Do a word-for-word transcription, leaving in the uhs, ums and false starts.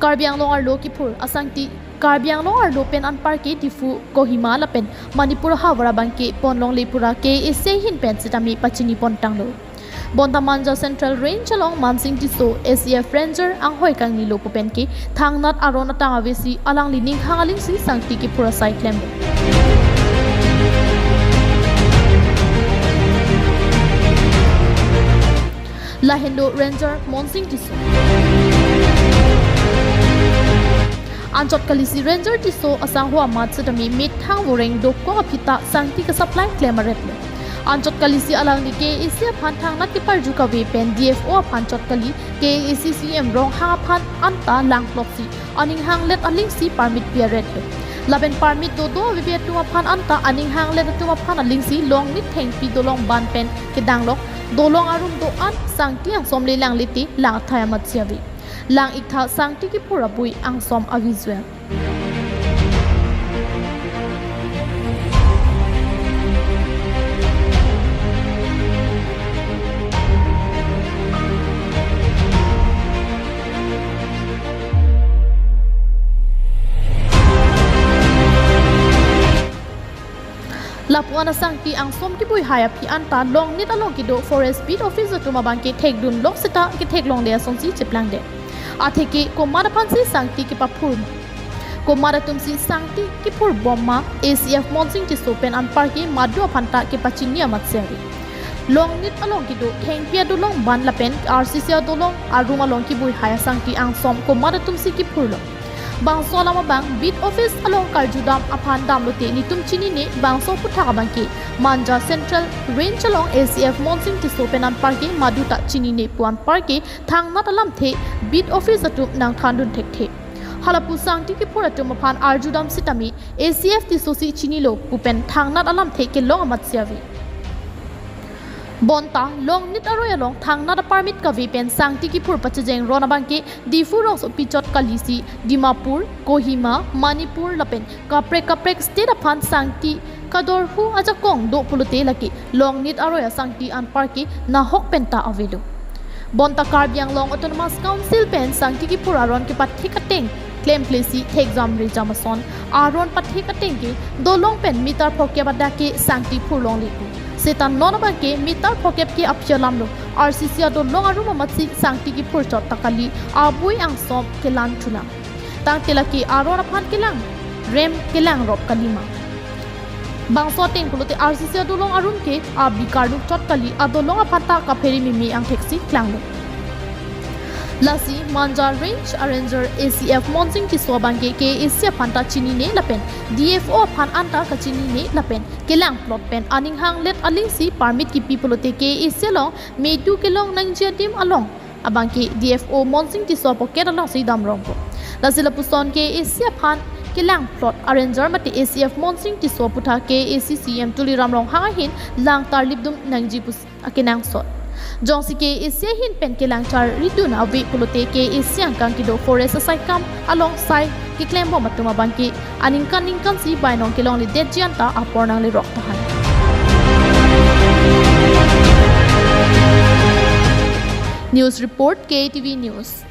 Karbi Anglong arlo kiphur asangti, Karbi Anglong arlo pen anparke Diphu, Kohima lapen Manipur ahavar abangke ponlongle pura K A A C ahin pen sitame pachini pontanglo. Bonta Manja Central Range along Mansing Tisso, A C F Ranger anghoi kangnilo pu pen ke thangnat aron atang avesi alangli ninghang alingsi sangti kiphur asai klemlo. Lahenlo Ranger Mansing Tisso. Anchot kalisi Ranger Tisso asangho amat sitame methang voreng dokok aphi ta sangti ke-supply klem aretlo. Anchot kalisi alangli K A A C aphan thangnat keparju kave pen D F O aphan chot kali, K A A C C E M Ronghang aphan anta langploksi aning hanglet alingsi permit pi aretlo. Lapen permit dodo aveve atum aphan anta aning hanglet atum aphan alingsi Longnit thengpi dolong ban pen kedanglok, dolong arum do-an sangti angsom le langlete lang athai amatsi ave. Lang-iktha sangti kiphur abui angsom a-visual. Lapu-an asangti angsom kebui hai aphi anta Longnit along kedo Forest Beat Office atum abangke thekdunlok seta ketheklongle asonsi cheplangdet. Atheke komat aphansi sangti kepaphur ma, komat atumsi sangti kiphur bom ma, A C F Mansing Tisso pen anparke madu aphanta kepachini amatsi ave. Longnit along kedo thengpi adolong ban lapen R C C adolong arum along kebui hai asangti angsom komat atumsi kiphurlo. Bangso alam abang Beat Office along karjudam aphan damlote netum chinine, bangso aphuthak abangke Manja Central Range along A C F Mansing Tisso pen anparke madu ta chinine pu anparke thangnat alamthe Beat Office atum nangthandun thekthe. Halapu sangti kiphur atum aphan arjudam sitame A C F Tisso si chinilo pu pen thangnat alamthe kelong amatsi ave. Bonta Longnit aroi along thangnat a-permit kave pen sangti kiphur pachejeng ron abangke Diphu rongsopi chot kalisi Dimapur, Kohima, Manipur lapen kaprek kaprek state aphan sangti kadorhu ajakong do pulote lake Longnit aroi asangti anparke nahok penta avelo. Bonta Karbi Anglong Autonomous Council pen sangti kiphur aron kepathik ateng klemklesi thekjam rejam ason aron pathik ateng ke dolong pen meter phokep adak ke sangti phurlongle pu. Seta non abangke meter phokep ke aphi alamlo, R C C adolong arum amatsi sangti kiphur chot ta kali, abui angsom kelang thulang. Tangte lake aron aphan kelang rem kelang rop kalima. Bangso ateng pulote R C C adolong arum ke abi karnuk chot kali, adolong aphanta kaphere mimi angtheksi klanglo. Lasi Manja Range Ranger A C F Mansing Tisso abangke K A A C aphanta chinine lapen D F O aphan anta kachinine lapen kelang plot pen aning hanglet alingsi permit kipi pulote K A A C along medu kelong nangji adim along abangke D F O Mansing Tisso pocket alongsi damrongpo. Lasi lapuson K A A C aphan kelang plot a-ranger mate A C F Mansing Tisso aputhak K A A C C E M Tuliram Ronghang ahin lang tarlipdun nangji pusi akenangsot. Jongsi K A A C ahin pen kelang charlidun ave pulote K A A C angkang kedo forest asaikam along sai keklembom atum abangke aningkan ningkansi bainong kelongledetji anta apor nanglerok tahan. News report, K T V News.